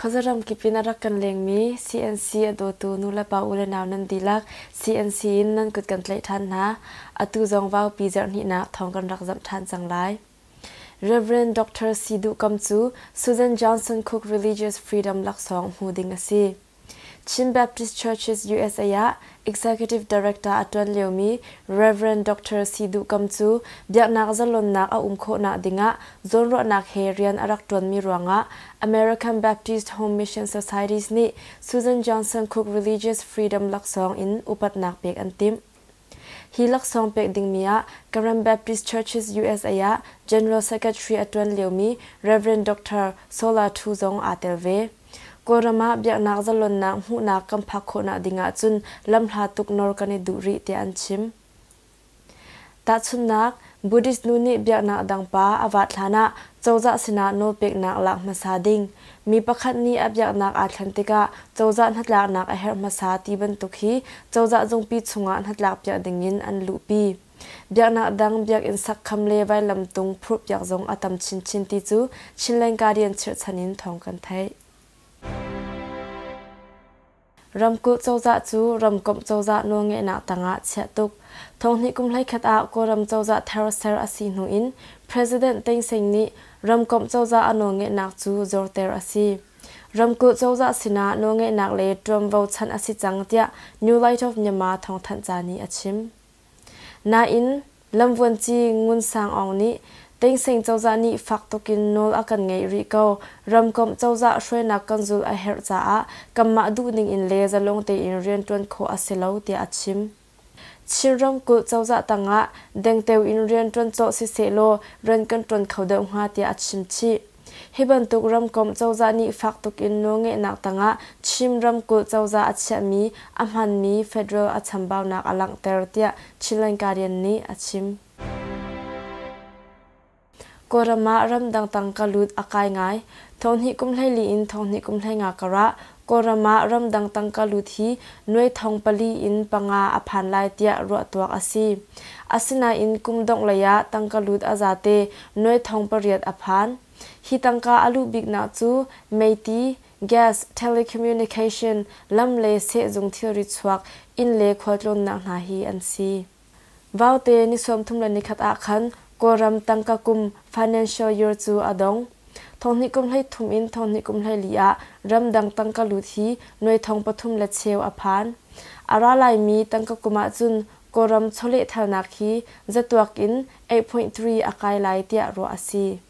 Khuazaram kip in a rak kan lengmi CNC a dawtu nulepa u le nau nan dihlak CNC in nan kut kan tlaih ṭhan hna. Atu zong vaupi zarhhnihnak thawng kan rak zamh ṭhan cang lai. Rev. Doctor Si Duh Kam cu Susan Johnson Cook Religious Freedom laksawng hmu ding a si. Chin Baptist Churches USA ah Executive Director a ṭuan liomi Rev. Doctor Si Duh Kam cu biaknak zalonnak a um khawhnak dingah zawnruahnak he rian a rak ṭuanmi ruangah American Baptist Home Mission Societies nih Susan Johnson Cook Religious Freedom laksawng in upatnak pek an timh. Hi laksawng pek dingmi ah Karen Baptist Churches USA ah General Secretary a ṭuan liomi Rev. Doctor Sola Thu zong aa tel ve. Kawlram ah biaknak zalonnak hmuhnak kan phak khawhnak ding ahcun lamhla tuk nawr kan i duh rih tiah an chim. Tahchunhnak, Buddhist nu nih biaknak dang pa a vat hlanah cozah sinah nawlpeknak lak hmasa ding. Mi pakhat nih a biaknak aa thlen tikah cozah hnatlaknak a herh hmasa ti bantuk hi cozah zungpi chungah hnatlakpiak dingin an luhpi. Biaknak dang biakinn sakkham le vailamtung phurhpiak zong a tam chinchin ti cu Chinland Guardian chirhchan in thawng kan theih. Ramkulh cozah cu ramkomh cozah nawlngeihnak tangah chiah tuk. Thonghnih kum 11 ah Kawlram cozah thar ser a si hnu in President Thein Sein nih ramkomh cozah a nawlngeihnak cu zorter a si. Ramkulh cozah sinah nawlngeihnak le ṭuanvo chanh a si cang tiah New Light of Myanmar thawngthanhca nih a chim. Nain, Lamvuanci Ngun Sang Aung nih Tengseng cozah nih fak tukin nawl a kan ngeih rih ko. Ramkomh cozah hruainak kan zulh a herh caah kanmah duhning in le zalong tein rianṭuan khawh a si lo tiah a chim. Chin ramkulh cozah tangah dengteo in rianṭuan cawh sisehlaw rian kan ṭuan kho deuh hnga tiah a chim chih. Hi bantuk ramkomh cozah nih fak tukin nawlngeihnak tangah Chin ramkulh cozah a chiahmi a hmanmi federal a chambaunak a langhter tiah Chinland Guardian nih a chim. Kawlram ah ramdang tangka lut a kai ngai. Thonghnih kum 14 in thonghnih kum 15 karah Kawlram ah ramdang tangka lut hi nuai thong pali in panga a phan lai tiah ruahtuak a si. Asinain kum dongh lei ah tangka lut a zate nuai thong pariat a phan. Hi tangka a luh biknak cu meiti, gas, telecommunication, lam le sehzung thilri chuak, inn le khualtlawnnak hna hi an si. Vaute ni 31 ah khan Kawlram tangka kum financial year cu a dong. Thonghnih kum 13 in thonghnih kum 14 ah ramdang tangka lut hi nuai thong pathum le cheu a phan. A ra laimi tangka kum ahcun Kawlram chawlehthalnak hi zatuak in 8.3 a kai lai tiah ruah a si.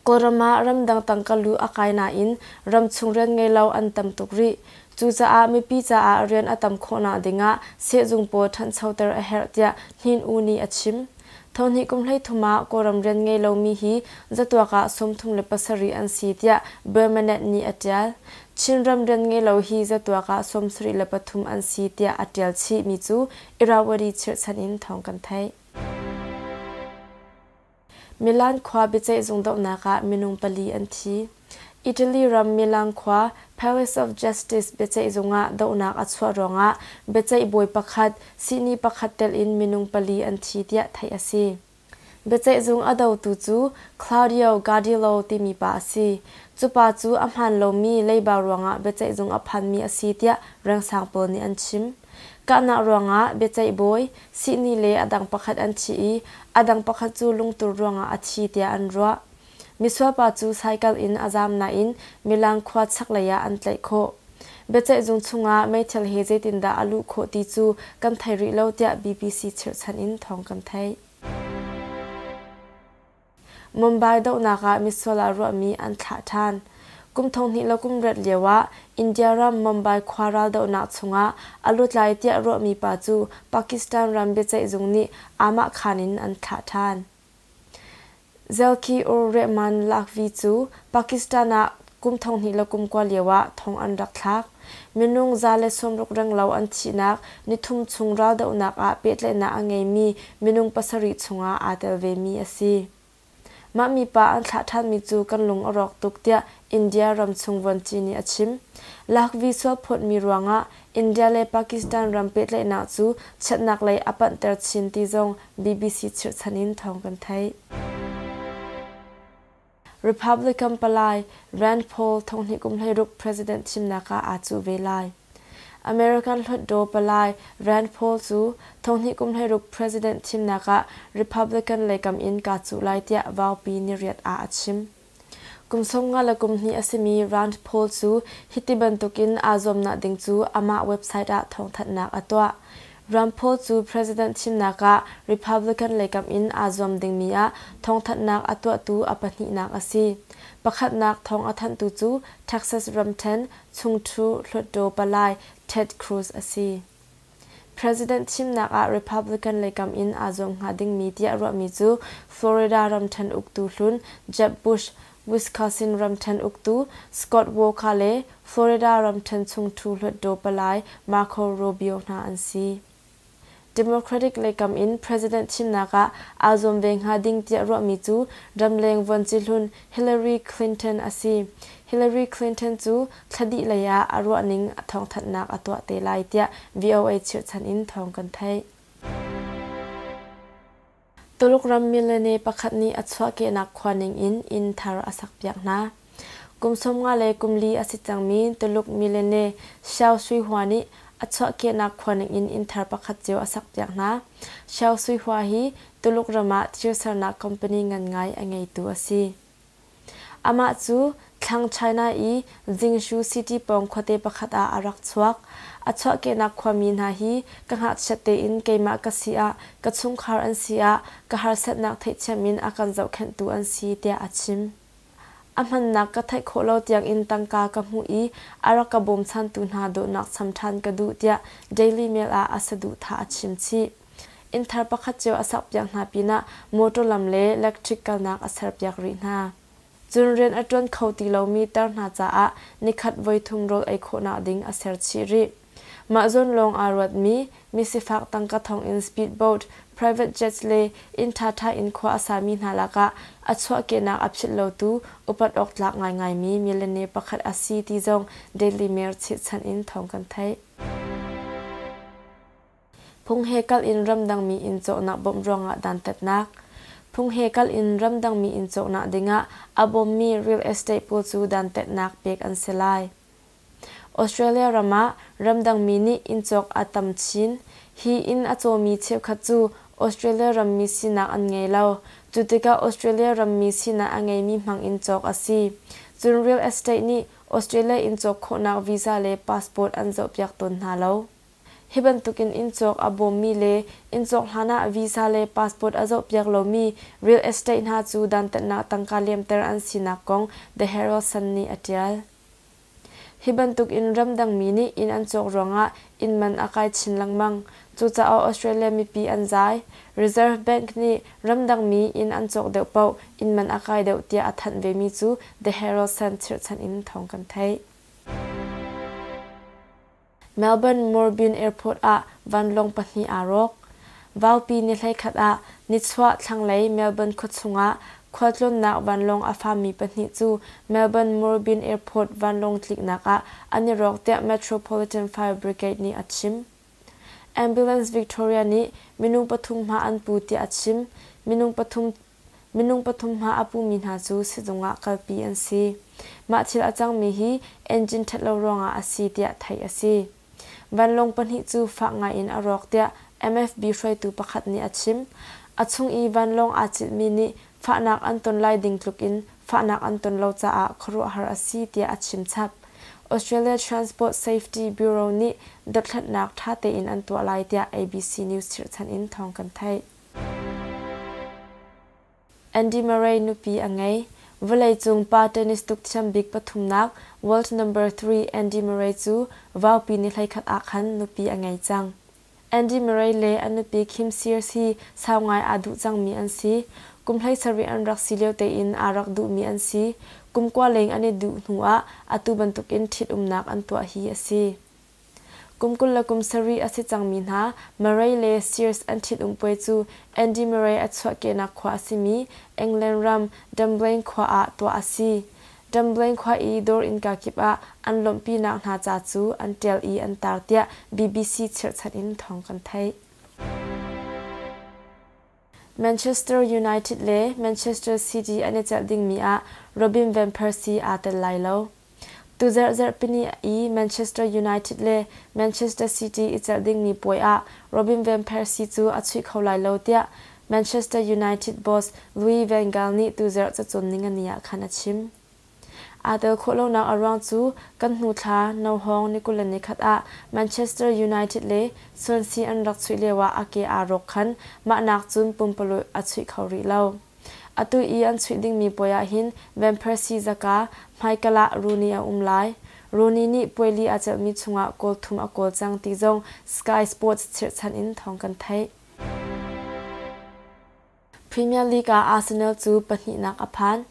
Kawlram ah ramdang tangka lu a kai nain ramchung rian ngei lo an tam tuk rih. Cucaah mipi caah rian a tam khawhnak dingah sehzung pawl ṭhanchoter a herh tiah Hnin U nih a chim. Thonghnih kum 13 ah Kawlram rian ngei lomi hi zatuak ah 37 an si tiah Burmanet nih a ṭial. Chinram rian ngei lo hi zatuak ah 73 an si tiah a ṭial chihmi cu Irrawaddy chirhchan in thawng kan theih. Milan khua biaceihzung dohnak ah minung pali an thi. Italy ram Milan khua Palace of Justice biaceihzung ah dohnak a chuah ruangah biaceih bawi pakhat, sihni pakhat telh in minung pali an thi tiah theih a si. Biaceihzung a dotu cu Claudio Gardillo timi pa a si. Cu pa cu a hmaan lomi leiba ruangah biaceihzung a phanmi a si tiah rengsang pawl nih an chim. Kahnak ruangah biaceih bawi, sihni le a dang pakhat an thi i a dang pakhat cu lungtur ruangah a thi tiah an ruah. Misual pa cu saikal in a zaam nain Milan khua chaklei ah an tlaih khawh. Biaceihzung chungah meithal he zeitindah a luh khawh ti cu kan thei rih lo tiah BBC chirhchan in thawng kan theih. Mumbai dohnak ah misual ah ruahmi an thlah ṭhan. Kum 20 le kum riat lioah India ram Mumbai khua raldohnak chungah a lutlai tiah ruahmi pa cu Pakistan ram biaceihzung nih aamahkhan in an thlah ṭhan. Zelki-ur-Rehman Lakhvi cu Pakistan ah kum 2019 lioah thong an rak thlak. Minung 160 renglo an thihnak nithum chung raldohnak ah pehtlaihnak a ngeimi minung pasarih chungah aa tel vemi a si. Mah mipa an thlah ṭhanmi cu kan lung a rawk tuk tiah India ramchung vuanci nih a chim. Lakhvi sualphawtmi ruangah India le Pakistan ram pehtlaihnak cu chiatnak lei a panhter chin ti zong BBC chirhchan in thawng kan theih. Republican palai Rand Paul thonghnih kum 16 president thimnak ah aa cuh ve lai. American Hluttaw palai Rand Paul cu thonghnih kum 16 president thimnak ah Republican leikam in kaa cuh lai tiah vaupi niriat ah a chim. Kum 50 le kum hnih a simi Rand Paul cu hiti bantukin aa zuamnak ding cu amah website ah thawngthanhnak a tuah. Rand Paul cu president thimnak ah Republican leikam in aa zuam dingmi ah thawngthanhnak a tuahtu a pahnihnak a si. Pakhatnak thawng a thanhtu cu Texas ramthen chungthu Hluttaw palai Ted Cruz a si. President thimnak ah Republican leikam in aa zuam hnga dingmi tiah ruahmi cu Florida ramthen uktu hlun Jeb Bush, Wisconsin ramthen uktu Scott Walker le Florida ramthen chungthu Hluttaw palai Marco Rubio hna an si. Democratic leikam in president thimnak ah aa zuam ve hnga ding tiah ruahmi cu ramleng vuanci hlun Hillary Clinton a si. Hillary Clinton cu thla dih lei ah a ruahning thawngthanhnak a tuah te lai tiah VOA chirhchan in thawng kan theih. Tuluk ram millionaire pakhat nih a chuahkehnak khua ning in inn thar a sakpiak hna. Kum 50 le kum li a si cangmi Tuluk millionaire Xiao Suihua nih a chuahkehnak khua ning in inn thar pakhat cio a sakpiak hna. Xiao Suihua hi Tuluk ram ah thirsernak company ngan ngai a ngeitu a si. Amah cu Thlang China i Jingshu City pawng khuate pakhat ah a rak chuak. A chuahkehnak khuami hna hi ka ngakchiat tein keimah ka si ah, ka chungkhar an si ah, ka harsatnak theihthiam in a kan zohkhenhtu an si, tiah a chim. A hmannak ka theih khawh lo tiangin tangka ka hmuh i a rak ka bawmchantu hna dawtnak cham ṭhan ka duh, tiah Daily Mail ah a saduhthah a chim chih. Inn thar pakhat cio a sakpiak hna pinah motor lam le lectric kalnak a serpiak rih hna. Cun rian a ṭuan kho ti lomi tar hna caah nikhat voithum rawl ei khawhnak ding a ser chih rih. Mah zawn lawng aa ruatmi misifak tangka thawngin speedboat, private jets le inn ṭhaṭha in khua a sami hna lakah a chuahkehnak a philh lotu upat awk tlak ngaingaimi millionaire pakhat a si ti zong Daily Mail chirhchan in thawng kan theih. Phung he kalh in ramdangmi inn cawhnak bawmh ruangah dantatnak. Phung he kalh in ramdangmi inn cawhnak dingah a bawmmi real estate pawl cu dantatnak pek an si lai. Australia ram ah ramdangmi nih inn cawk a tam chin. Hi inn a cawmi cheukhat cu Australia rammi sinak an ngei lo. Cu tikah Australia rammi sinak a ngeimi hmang in cawk a si. Cun real estate nih Australia inn cawk khawhnak visa le passport an zohpiak tawn hna lo. Hi bantukin inn cawk a bawmmi le inn cawk hlanah visa le passport a zohpiak lomi real estate hna cu dantatnak tangka liamter an sinak kong The Herald Sun nih a ṭial. Hi bantukin ramdangmi nih inn an cawk ruangah inn man a kai chin lengmang. Cucaah Australia mipi an zai. Reserve Bank nih ramdangmi inn an cawk deuh paoh inn man a kai deuh tiah a thanh vemi cu The Herald Sun chirhchan in thawng kan theih. Melbourne Moorebyne Airport ah vanlawng pahnih aa rawk. Vaupi ni 11 ah nichuah thlanglei Melbourne khuachung ah khualtlawnnak vanlawng a fammi pahnih cu Melbourne Moorebyne Airport vanlawng tliknak ah an i rawk tiah Metropolitan Fire Brigade nih a chim. Ambulance Victoria nih minung pathum hma an pu tiah a chim. Minung pathum Minung pathum hma a pumi hna cu sizung ah kalpi an si. Mah thil a cangmi hi engine ṭhat lo ruangah a si tiah theih a si. Vanlawng pahnih cu fak ngaiin a rawk tiah MFB hruaitu pakhat nih a chim. A chung i vanlawng aa citmi nih fahnak an ton lai ding tlukin fahnak an ton lo caah khuaruahhar a si tiah a chim chap. Australia Transport Safety Bureau nih dothlatnak ṭha tein an tuah lai tiah ABC News chirhchan in thawng kan theih. Andy Murray nupi a ngei. Vawleicung pa tennis tuk thiam bik pathumnak world number 3 Andy Murray cu vaupi ni 11 ah khan nupi a ngei cang. Andy Murray le a nupi Kim Sears hi sau ngai aa duh cangmi an si. Kum 17 an rak si lio tein aa rak duhmi an si. Kum kua leng an i duh hnu ah atu bantukin ṭhitumnak an tuah hi a si. Kum 27 a si cangmi hna Murray le Sears an ṭhitum puai cu Andy Murray a chuahkehnak khua a simi England ram Dunblane khua ah tuah a si. Dunblane khua i dawr innka kip ah an lawmhpinak hna ca cu an ṭial i an tar tiah BBC chirhchan in thawng kan theih. Manchester United le Manchester City an i celh dingmi ah Robin van Persie aa tel lai lo. Tuzarh zarhpini i Manchester United le Manchester City i celh dingmi puai ah Robin van Persie cu a chuih kho lai lo tiah Manchester United boss Louis van Gaal nih tuzarh cacawn ningani ah khan a chim. Aa tel khawh lonak a ruang cu kan hnu thla nohawng ni 21 ah Manchester United le Swansea an rak chuih lioah a ke aa rawk khan mahnak cun pumpululh a chuih kho rih lo. Atu i an chuih dingmi puai ahhin Van Persie zaka hmaikal ah Rooney a um lai. Rooney nih puai li aa celhmi chungah goal thum a kawl cang ti zong Sky Sports chirhchan in thawng kan theih. Premier League ah Arsenal cu pahnihnak a phan.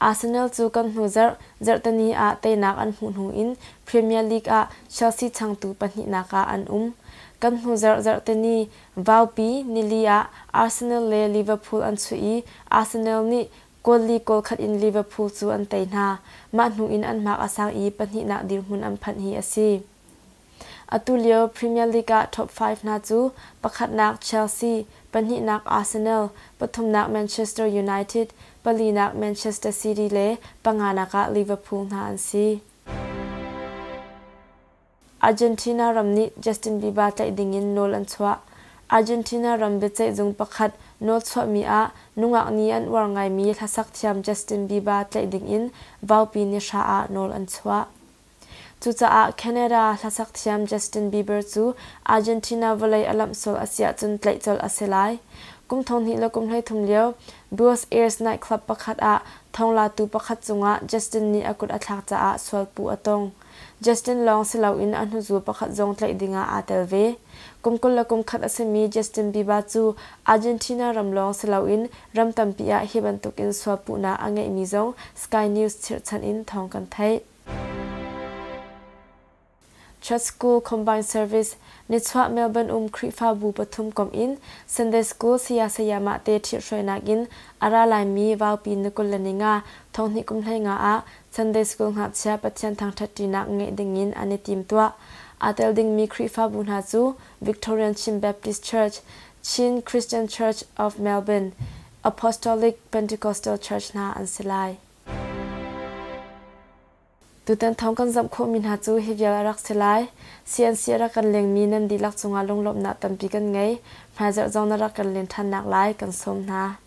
Arsenal cu kan hnu zarh zarhteni ah teinak an hmuh hnu in Premier League ah Chelsea changtu pahnihnak ah an um. Kan hnu zarh zarhteni vaupi nili ah Arsenal le Liverpool an chuih i Arsenal nih goal li goal khat in Liverpool cu an tei hna. Mah hnu in an hmak a sang i pahnihnak dirhmun an phanh hi a si. Atu lio Premier League ah top 5 hna cu pakhatnak Chelsea, pahnihnak Arsenal, pathumnak Manchester United, palinak Manchester City le panganak ah Liverpool hna an si. Argentina ram nih Justin Bieber tlaih dingin nawl an chuah. Argentina ram biaceihzung pakhat nawl chuahmi ah nungak nih an uar ngaimi hlasak thiam Justin Bieber tlaih dingin vaupi ni hra ah nawl an chuah. Cucaah Canada hlasak thiam Justin Bieber cu Argentina vawlei a lamh sual a si ahcun tlaih colh a si lai. Kum 2013 lio Buenos Aires nightclub pakhat ah thawnglatu pakhat cungah Justin nih a kut a thlak caah sualpuh a tong. Justin lawng si loin a hnuzul pakhat zong tlaih dingah aa tel ve. Kum 21 a simi Justin Bieber cu Argentina ram lawng si loin ram tampi ah hi bantukin sualpuhnak a ngeihmi zong Sky News chirhchan in thawng kan theih. Church School Combined Service, Nichuah Melbourne um Khrihfabu pathum komh in Sunday School saya sayamah te ṭhithruainak in a ra laimi vaupi ni 25 thonghnih kum 15 ah Sunday School ngakchia Pathian thangṭhat ṭinak ngeih dingin an i timtuah. Aa tel dingmi Khrihfabu hna cu Victorian Chin Baptist Church, Chin Christian Church of Melbourne, Apostolic Pentecostal Church hna an si lai. Tutan thawng kan zamh khawhmi hna cu hi vial a rak si lai. CNC a rak kan lengmi nan dihlak cungah lunglawmhnak tampi kan ngei. Hmaizarh zong na rak kan len ṭhannak lai kan sawm hna.